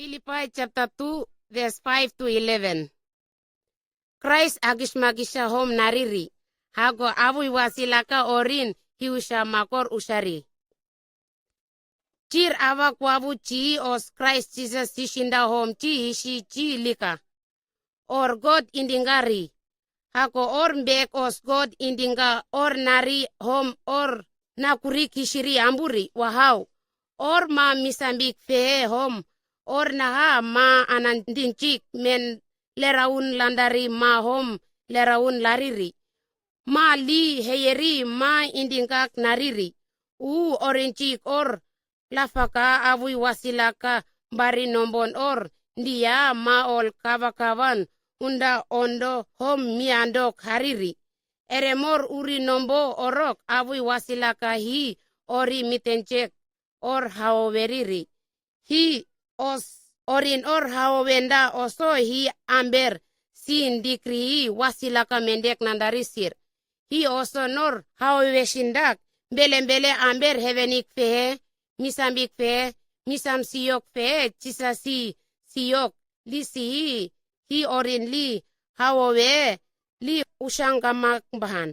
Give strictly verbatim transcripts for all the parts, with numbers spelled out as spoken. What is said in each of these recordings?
Филиппай чапта ту, верс файв ту илевен. Крайс агиш-магиша гьом нарири, гьаго авуй василака орин гьиуша макор ушари. Чир авак ваву чии ос Крайс Чизас сищинда гьом чи ищи чи лика. Ор год индингари. Гьаго ор бек ос год индинга ор нари гьом ор накури кишири амбури ва гьав. Ор ма мисамбик фее гьом ор нагьа ма анандинчик мен лераун ландари ма гьом лераун ларири. Ма ли гьейери ма индингак нарири. У оринчик ор лафака авуй василака бари номбон ор, дия маол кава-каван, унда ондо гьом мияндо карири. Эремор ури номбо орок авуй василака гьи ори митенчек ор гьавоверири. Гьи ос орин ор гьавовенда осо гьи амбер син дикри гьи василака мендек нандарисир. Гьи осо нор гьавовешиндак белен-беле амбер гьевеник фегье, мисамбик фегье, мисам сийок фегье, чисаси сийок, лисии, гьи оринли, гьавове, ли ушангамак багьан.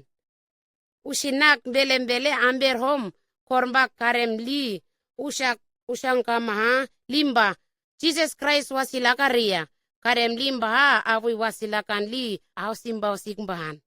Ушинак белен-беле амбер гьом, кормбак каремли, ушак ушангамагьа, лимба. Чизес Крайс василагария, карем лимбагьа, авуй василаканли, авсимбавсигмбагьан.